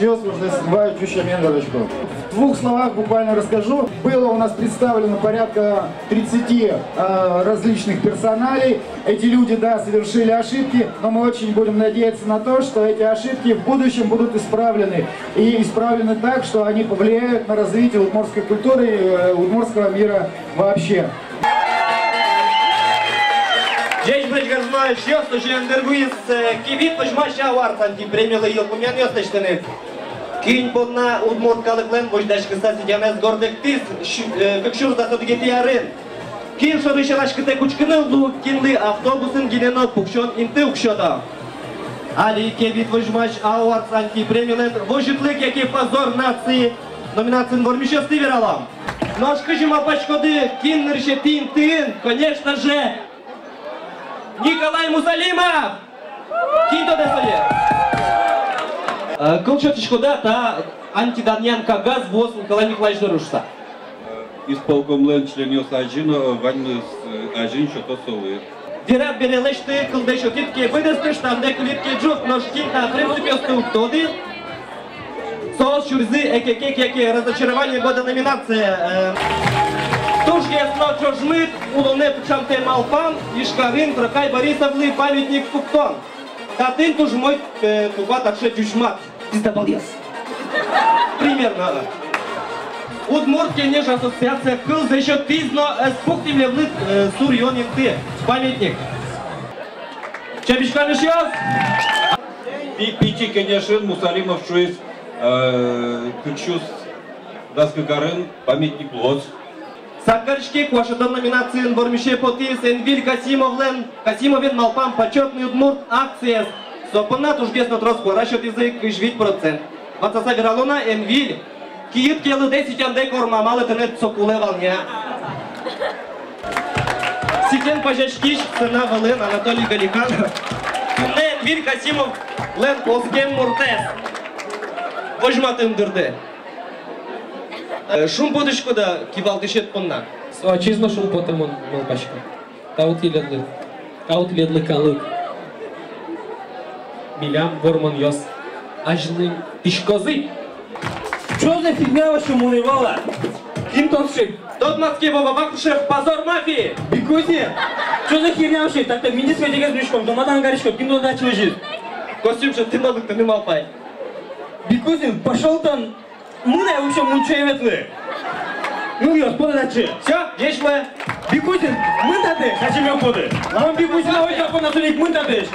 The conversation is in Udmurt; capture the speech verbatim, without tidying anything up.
Ёс уже сбивают чуть меньше ручку. В двух словах буквально расскажу. Было у нас представлено порядка тридцати, э, различных персоналей. Эти люди, да, совершили ошибки, но мы очень будем надеяться на то, что эти ошибки в будущем будут исправлены. И исправлены так, что они повлияют на развитие удмуртской культуры, э, удмуртского мира вообще. Ӟечбуресь, гажано эшъёс, озьы ик ӧндыр вуиз, э, «Кевит» возьмась «Ау» арцанти премилы йылпумъянъёс лэсьтыны. Кин понна удмурт калыклэн возьдаськыса сӥзьямез гордэктӥз, щу-, э, кык сюрс дас одӥгетӥ арын? Кин шоры сянаськытэ кутскыны луэ, кинлы автобусын гинэ но пуксён инты уг сёто? Али «Кевит» возьмась «Ау» арцанти премилэн «Возьытлык яке позор нации» номинациын вормисьёсты вералом. Нош кызьы малпаськоды, кин нырысетӥ интыын? Конечно же, Николай Мусалимов! Кин тодэ сое? Э, кыл сётӥськод-а, та антиданъян кагаз вуоз Николай Николаевич доры шуыса? Исполкомлэн членъёс азьын, э, ваньмыз, э, азьын сёто солы. Вера бере, лэсьты, кылдэ сётӥд ке, быдэстэ, штандэ кылид ке, ӝут, нош кин та принципъёсты уг тоды, соос сюризы «Экекек» яке «Разочарование года» номинация. Э, тужгес но ӵошмыт улонэ пыӵамтэ малпам Ижкарын Трокай Борисовлы памятник пуктон. Татын туж умой, э, тупа таӵе ӟучмат. Пиздаболъёс. Примерно. Удмурт Кенеш ассоциация кылзэ сётӥз но ӧз пуктӥмлы, э, суръён инты, памятник. Чабиськом, эшъёс! Пи-, Пичи Кенешын Мусалимов шуиз, э, кык сюрс дас кык арын памятник луоз. Сак кариське, куашетон номинациын вормисе потӥз Энвиль Касимовлэн, Касимовен «Малпам — почётный удмурт» акциез. Со понна тужгес но трос куара сётӥзы, кызь вить процент. Ватсаса верало на, Энвиль, киыд ке лыдэ, сӥтьяндэ кормамалы тыныд со кулэ вал ни-а? Сӥтен пазяськись сцена вылын Анатолий Галиханов туннэ Энвиль Касимовлэн оскем муртэз возьматыны дырды. Э, шумпотӥськод-а кивалтӥсед понна? Со ачиз но шумпотэ, мон малпасько. Тау тӥледлы. Тау тӥледлы, калык. Милям вормонъёс азьланьтӥськозы. Чё за фигня вообще, мон ӧй вала. Кин тон сыӵе? Тодматске, Вова Вахрушев, «Позор мафии». Бикузин. Чё за херня вообще? Так-то мӥ дискотекаез нуиськом, тон матан кариськод, кин тон татчы лэзиз? Костюм шедьтӥ но лыктыны малпай. Бикузин, пошёл тон. Мын ай, вообще, мон чай ветлы. Ну, ёс, пода татчы. Всё, ӟеч луэ. Бикузин, мын татысь, ачим ӧм поты. Мон Бикузин, ой, я, понна соник, мын татысь.